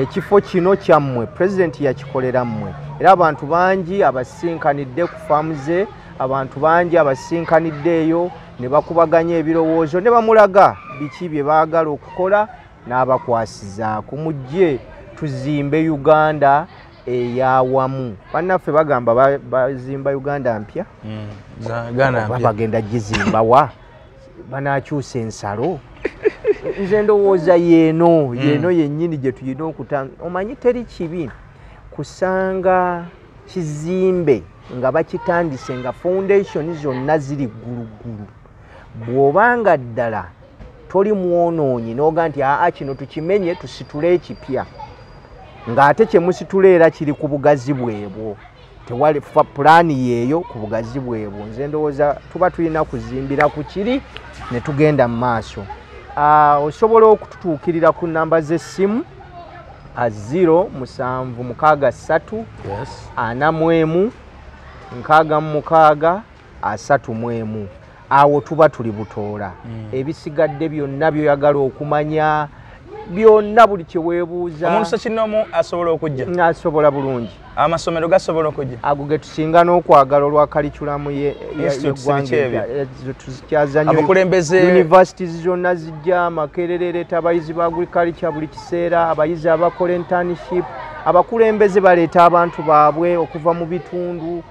ekifo kino kyammwe, pulezidenti yakikolera mmwe, era abantu bangi abasinkanidde ku faamu ze, abantu bangi abasinkanidde eyo ne bakubaganya ebirowoozo ne bamulaga biki bye baagala okukola n'abakwasizaako. Mujje tuzimbe Uganda eyawamu. Bannaffe bagamba bazimba Uganda mpya, bagenda gizimbawa, banakyusa ensalo. Nze ndowooza yeeno yeeno yennyini gye tulina okuta. Omanyi teri kibi kusanga kizimbe nga bakitandise nga foundation zonna ziri gguluggulu. Bw'obanga ddala toli mwonoonyi n'oga nti aa kino tukimenye tusitule ekipya, ng'ate kye musitula era kiri ku bugazi bwebwo, tewali pulaani yeeyo ku bugazi bwebwo. Nze ndowooza tuba tulina kuzimbira ku kiri ne tugenda mu maaso. Osobola okututuukirira ku namba z'essimu 0 7 6 3 41 66 31. Awo tuba tuli Butoola. Ebisigadde byonna byoyagala okumanya byonna buli kye weebuuza. Omuntu sekinoomu asobola okujja? Asobola bulungi. Amasomero gasobola okujja? Ago ge tusinga n'okwagala olwa curriculum y'eggwanga. Abakulembeze universities zonna zijja, Makerere ereeta abayizi ba agriculture buli kiseera, abayizi abakola internship, abakulembeze baleeta abantu baabwe okuva mu bitundu,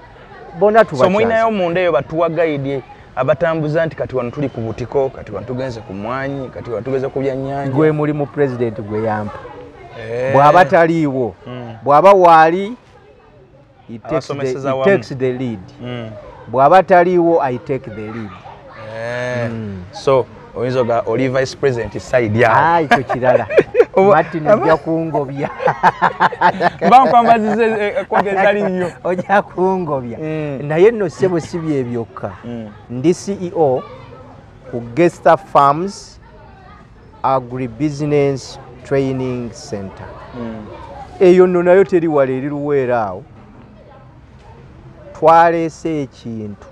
bonna tubakyaza. So mulinayo munda eyo batuwa guide abatambuza nti kati wano tuli ku butiko, kati wano tugenze ku mwanyi, kati wano tugenze ku byannyanja. Gwe mulimu president gwe yampa. Bw'aba taliiwo, bw'aba waali, he takes the lead. Bw'aba taliiwo, I take the lead. So oyinza oga oli vice president side yawo. Ekyo kirala. Martin ojja kungobya. Bankwambazize kwogeza linnyo. Ojja kungobya. Naye nno ssebo si bye byokka. Ndi CEO ku Gesta Farms Agribusiness Training Center. Eyo nno nayo teri wala, eri Luweero awo. Twaleese ekintu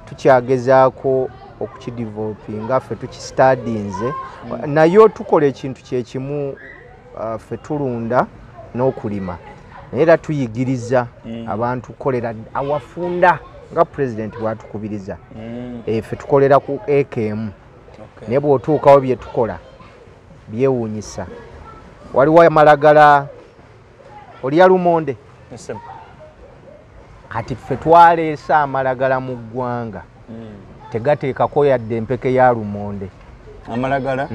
tukyagezaako okukidevelopinga, ffe tukistadinze, nayo tukola ekintu kyekimu, ffe tulunda n'okulima, naye era tuyigiriza abantu kukolera awafunda nga pulezidenti bw'atukubiriza. Ffe tukolera ku eka emu, naye bw'otuukawo bye tukola byewuunyisa. Waliwo amalagala, olya lumonde, kati ffe twaleese amalagala mu ggwanga, tegateekako yadde empeke ya lumonde. Amalagala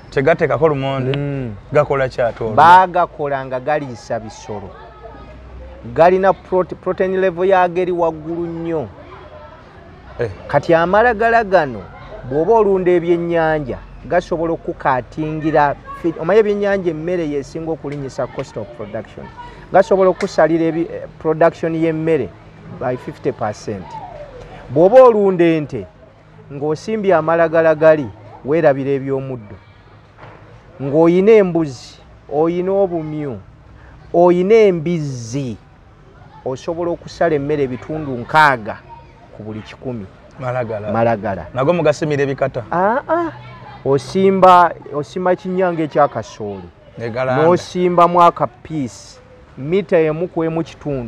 tegateekako lumonde? Gakola kyate? Baagakola nga galiisa bisolo, galina protein level yago eri waggulu nnyo. Kati amalagala gano bw'oba olunda ebyennyanja gasobola okukatingira, omanyi ebyennyanja emmere yesinga okulinyisa cost of production, gasobola okusalira production y'emmere by 50%. Bw'oba olunda ente ng'osimbye amalagala gali, weerabira ebyomuddo. Ng'oyina embuzi, oyina obumyu, oyina embizzi, osobola okusala emmere ebitundu 60 ku buli 100. Malagala? Malagala. Nago mugasimira ebikata? Aa, osimba, osimba kinyanga ekyakasooli, n'osimbamu akapiisi mita 1 ku 1.5,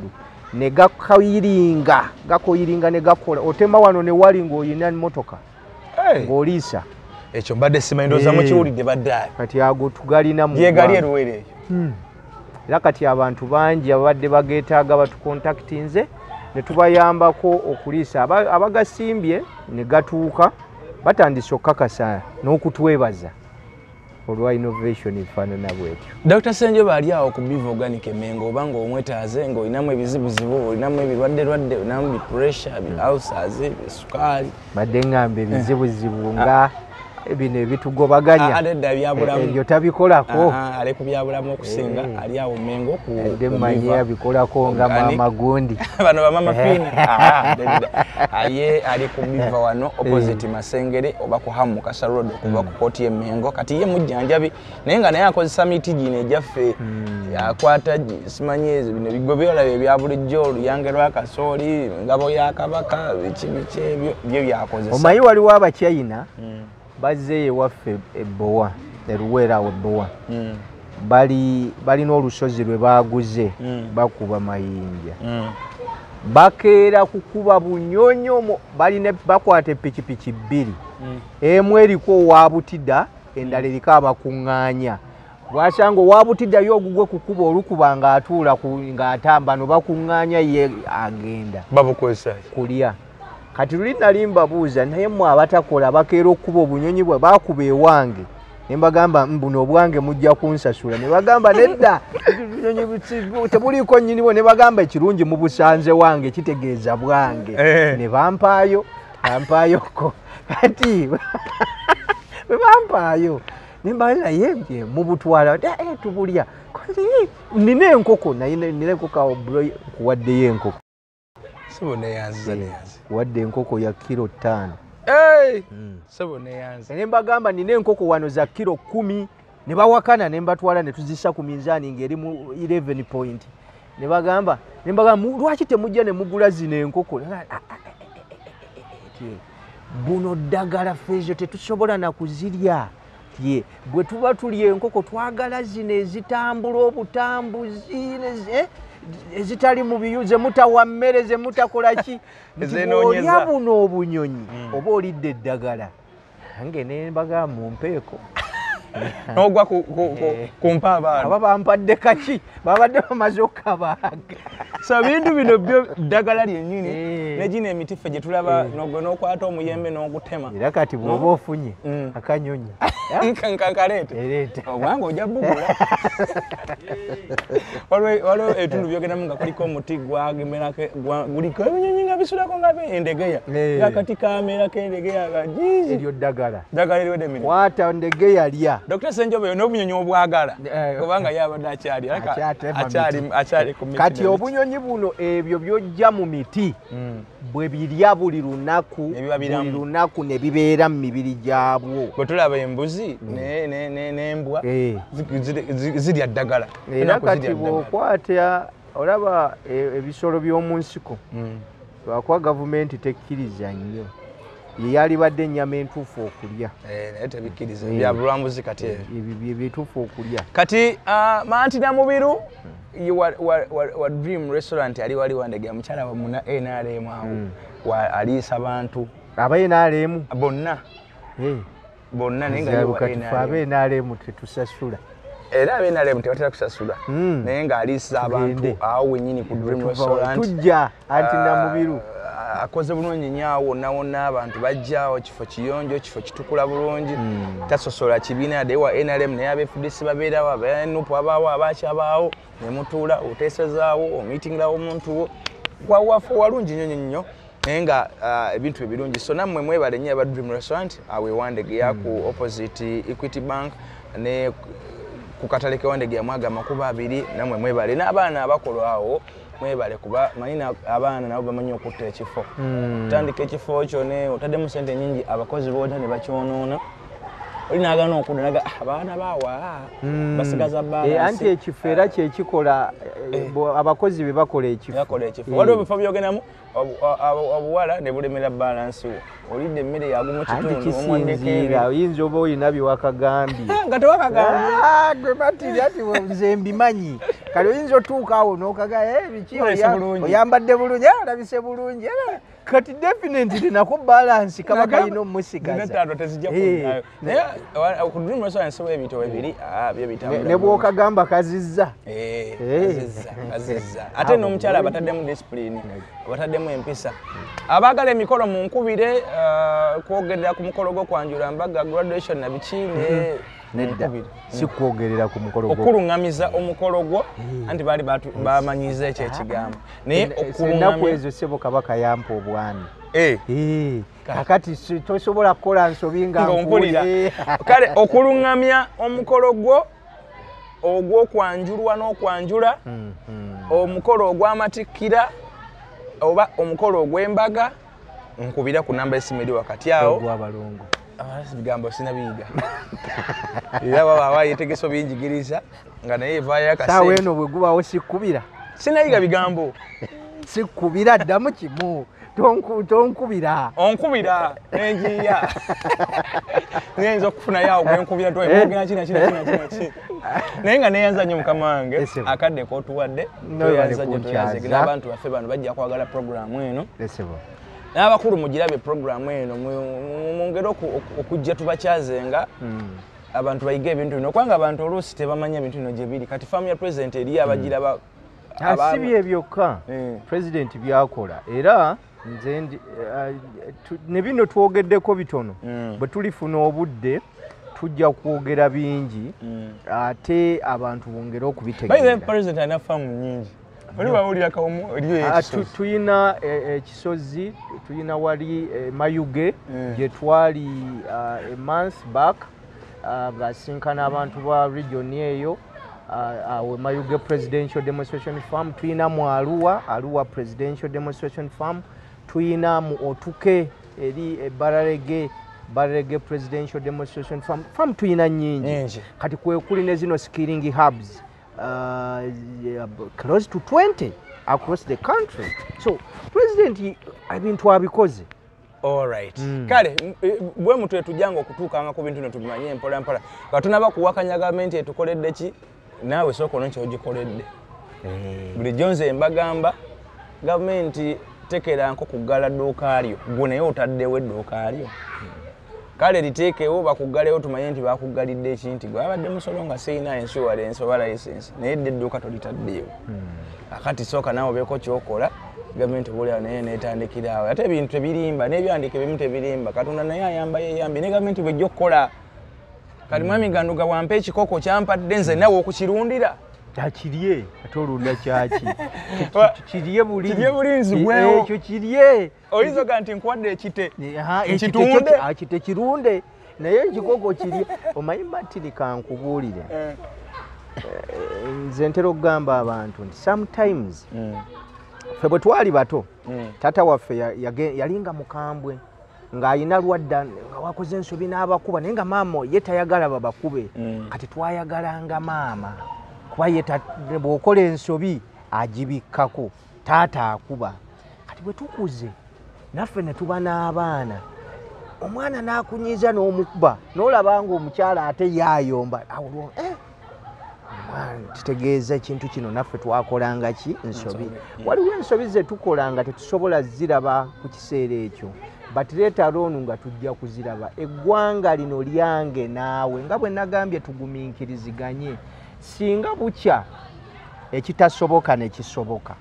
ne gakayiringa, gakoyiringa ne gakola. Otema wano ne wali ng'oyina motoka ng'oliisa. Ekyo mbadde simanyi, ndowooza mukiwulidde badde. Kati ago tugalina mu Gyegali eruweero eyo. Era kati abantu bangi ababadde bageetaaga batukontakitinze ne tubayambako okuliisa. Abagasimbye ne gatuuka batandise okukakasa n'okutwebaza olwa innovation efaanana bwetyo. Dr. Ssenjoba ali awo ku Biva Organic Emengo, oba ng'omwetaaze ng'olinamu ebizibuzibu, olinamu ebirwadde-lwadde, olinamu bi pressure, bi ulcers, sukaali. Badde ngamba ebizibuzibu nga bino ebitugobaganya. Adedda byabulamu. Ebyo tabikolako. Ali ku byabulamu okusinga, ali awo Mengo ku Edde mmanyi yabikolako nga maama gundi. Bano bamama Fiina. Aye ali ku Biva wano opposite Masengere oba ku Hamu Mukasa Road okuva ku kooti y'e Mengo. Kati ye mujjanjabi naye nga naye akozesa miti gino egyaffe, akwata simanyi ezo bino bigwe byolaba ebya bulijjo, oluyange lwa kasooli, ngabo ya Kabaka, biki biki ebyo byo byakozesa. Omanyi waliwo Abachina bazzeeyo ewaffe ebbowa, eruweera awo ebbowa, balina olusozi lwe baaguze, bakuba mayinja, bakeera kukuba bunyonyo, balina bakwata epikipiki 2, emu eriko owa Butida, endala eriko abakuŋŋaanya. Bw'asanga owa Butida yo ogugwe kukuba olukuba ng'atuula ng'atamba, no bakuŋŋaanya ye agenda babukozesa kulya. Kati luli nali mbabuuza, naye mmwe abatakola bakeera okukuba obunyonyi bwe baakuba ewange, ne mbagamba mbuno obwange mujja kunsasula, ne bagamba nedda tebuliiko nnyinibwo, ne bagamba ekirungi mubusanze wange kitegeeza bwange, ne bampaayo bampaayoko. Kati bwe bampaayo ne mbaga naye mubutwala tubulya, nina enkoko naye nina enkoko awo nkuwaddeyo enkoko. Sebo neyanziza neyanzi. Wadde enkoko ya kilo 5. Sebo neyanzi. Ne mbagamba nina enkoko wano za kilo 10, ne bawakana ne mbatwala ne tuzissa ku minzaani ng'eri mu 11 point. Ne bagamba, ne mbagamba lwaki temujja ne mugula zino enkoko? Nti buno ddagala, feezo tetusobola na kuzirya. Ye bwe tuba tulya enkoko twagala zino ezitambula obutambuzi, ezitali mu biyu, zemutawa mmere, zemutakola ki. Nti bw'olya buno obunyonyi oba olidde eddagala. Nange ne mbagamba mumpeeko. N'ogwa ku mpa abaana. Aba bampadde kaki, babadde bamaze okukabaaga. So ebintu bino byo ddagala lyennyini. Eh. Ne gino emiti ffe gye tulaba, n'okwata omuyembe n'ogutema. Era kati bw'oba ofunye akanyonyi, nkaleete. Ereeta. Obwanga ojja bugula. Waliwo ebitundu byogendamu nga kuliko omuti gwagemerako, guliko ebinyonyi nga bisulako nga endegeya. Eh. Akati kamerako endegeya nga jizi. Eryo ddagala. Ddagala eriwedde emirimu. Kwata ndegeya, lya. Dr. Senjobe n'obunyonyi obwagala Eh. kubanga ye abadde akyali Akyatema miti. Akyali ku miti. Kati n'emiti. Obunyonyi buno, ebyo byojja mu miti bwe birya buli lunaku, Ne biba biramu. buli lunaku ne bibeera mu mibiri gyabwo. Bwe tulaba embuzi n'embwa Eh. zirya ddagala. Era Ennaku kati zirya ddagala. bw'okwata olaba ebisolo by'omu nsiko, lwakuba gavumenti tekkiriza nnyo, ye yalibadde ennyama entuufu okulya. Eh, naye tebikkiriza. Eh. Bya bulambuzi kati ebyo. Ebyo bye bituufu okulya. Kati Mantina Mubiru ye wa Dream Restaurant ali wali Wandegea, mukyala wa muna NRM awo. Aliisa bantu. Aba NRM? Bonna. Bonna, naye nga ye wa Kati fe aba NRM. NRM tetusasula. Era abe NRM tebatera kusasula. Naye ng'aliisa abantu Tugende. awo wennyini ku Dream Restaurant. Tujja anti Namubiru. Ah, akoze bulungi nnyo awo wonna wonna, abantu bajja, kifo kiyonjo, kifo kitukula bulungi. Tasosola kibiina yadde wa NRM, naye aba FDC babeerawo, aba NUP abaawo, abaki abaawo, ne mutuula, oteesezaawo, omiitingirawo omuntu wo wawafe walungi nnyo nnyo nnyo, naye nga ebintu ebirungi. So nammwe mwebale nnyo aba Dream Restaurant awo ewandegeya ku opposite Equity Bank ne ku katale k'ewandegeya, mwaga amakubo abiri. Nammwe mwebale, n'abaana abakola awo mwebale, kuba manyi abaana nabo bamanyi okutta ekifo. Tandika ekifo kyo ne otaddemu sente nyingi, abakozi boota ne bakyonoona, oli nagana okudda naga, "Ah, abaana baawa basigaza Eh, anti balance." ekifo era kyekikola, abakozi be bakola ekifo. Bakola ekifo. Waliwo ebifo byogendamu obuwala ne bulemera balance wo, olidde emmere yagumu Anti kitundu omuwaddeko. kisinziira, oyinza oba olina byewakagambye. Nga tewakagambye. Ah, gwe batiri ati nze mbimanyi. Kale oyinza otuuka awo n'okaga, "Eh, biki?" Olabise bulungi. Oyambadde bulungi, olabise bulungi. Kati definitely nako balance kaba kalina omusigaza. Ttaano tezijja Eh, kuddayo, naye ku Dream Restaurant siwa ebintu ebiri byo bitambula ne bulungi. bw'okagamba kazizza. Eh, Eh. kazizza, kazizza. Ate n'omukyala abataddemu discipline, abataddemu empisa. Abaagala emikolo munkubire, kwogerera ku mukolo gw'okwanjula, mbaga, graduation na biki ne Nedda, munkubire. si kwogerera ku mukolo gwo. Okuluŋŋamiza omukolo gwo, anti baali bamanyiza ekyo ekigambo, naye Ennaku okuluŋŋamya ezo ssebo Kabaka yampa obwami. Eh, Eh, kakati tosobola kukola nsobi nga nga ompulira. nkuwulira. Kale okuluŋŋamya omukolo gwo ogw'okwanjulwa n'okwanjula, omukolo ogw'amatikkira oba omukolo ogw'embaga, nkubira ku namba esimu eri wakati awo. Ogw'abalongo. Ah, bigambo sinabiyiga, era waba yetegesa obinjigiriza nga naye evaayo Saawa akasente. eno bwe gubawo sikkubira. Sinayiga bigambo. Sikkubira, ddamu kimu. Tonkubira. Onkubira nenjiya, nayinza okufunayo awo gwenkubira twogera kina kina kina kina kina, naye nga neyanza nnyo mukama wange Ese. akadde kotuwadde. No, Tweyanza bali nnyo, kunkyaza. tweyanze n'abantu baffe bano bajja kwagala programu eno. Esebo. N'abakulu mugirabe programu eno, mwongere okujja tubakyazenga, abantu bayige ebintu bino, kubanga abantu oluusi tebamanyi ebintu bino gye biri. Kati faamu ya president eri abagiraba. Si bye byokka pulezidenti byakola, era nze ne bino twogeddeko bitono. Bwe tulifuna obudde tujja kwogera bingi, ate abantu bongere By the way, okubitegeera. president alina faamu nyingi, oli wawulira kawomu eriyo Ah, ekisozi. Tuyina ekisozi, tuyina wali Mayuge gye twali a month back, ng'asinkana abantu ba region eyo, awo Mayuge Presidential Demonstration Farm. Tuyina mu Arua, Arua Presidential Demonstration Farm. Tuyina mu Otuke eri Bararege, Bararege Presidential Demonstration Farm. Farm tuyina nyingi. Nyingi. Kati kwe kuli ne zino skilling hubs, close to 20 across the country. So president ebintu abikoze. Alright. Kale bwe mutwe tujanga okutuukanga ku bintu ne tubimanye mpola mpola. Nga tunaba kuwakanya gavumenti etukoledde ki, naawe sooka ono ky'ogikoledde. Bulijjo nze mbagamba gavumenti tekeranko kuggala dduuka lyo, gwe naye otaddewo edduuka lyo. Kale liteekewo bakuggalewo tumanye nti bakuggalidde ekinti gwe abadde musolo nga sirina insurance oba license, naye dde edduuka tolitaddeewo. Akati sooka naawe obeeko ky'okola, gavumenti oboolyawo naye neetandikira awo. Ate ebintu tebirimba, n'ebyandiiko ebimu tebirimba. Katonda naye ayamba yeeyambye, ne gavumenti bw'ejja okukola. Kati mwami Ganduga bw'ampa ekikoko kyampadde nze nawe okukirundira. Kirye, ate olunda kyaki? Kirye buli. Kirye buli nzigwewo. Ekyo kirye. Oyinza oga nti nkuwadde ekite. Nkitunde. Ekite kirunde. Naye ekikoko kirye. Omanyi Martin kankubuulire. Nze ntera okugamba abantu nti sometimes ffe bwe twali bato, taata waffe yalinga mukambwe ng'alina lwadda nga wakoze ensobi n'abakuba, naye nga maama ye tayagala babakube. Kati twayagalanga maama kuba ye bw'okola ensobi agibikkako, taata akuba. Kati bwe tukuze naffe ne tuba n'abaana, omwana n'akunyiiza n'omukuba, n'olaba ng'omukyala ate yaayomba. Awo kitegeeza ekintu kino naffe twakolanga ki nsobi. Waliwo ensobi ze tukola nga tetusobola ziraba ku kiseera ekyo, but later on nga tujja kuziraba. Eggwanga lino lyange naawe, nga bwe nagambye tugumiikiriziganye. Singa bukya ekitasoboka ne kisoboka,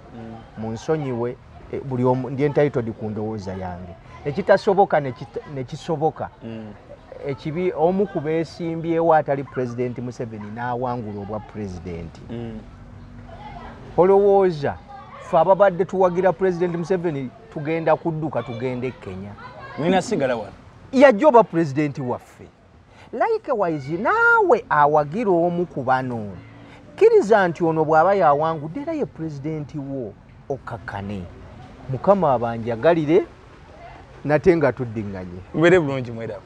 mu nsonyiwe buli omu ndi entitled ku ndowooza yange. Ekitasoboka ne kisoboka, ekibi omu ku beesimbyewo atali Pulezidenti Museveni n'awangula obwa pulezidenti. Olowooza ffe ababadde tuwagira Pulezidenti Museveni tugenda kudduka tugende e Kenya? Mulina sigala wano. Yajja oba pulezidenti waffe. Likewise naawe awagira omu ku bano, kkiriza nti ono bw'aba yawangudde era ye pulezidenti wo, okkakkane. Mukama abanjagalire nate nga tuddiŋŋanye. Mubeere bulungi mwerako.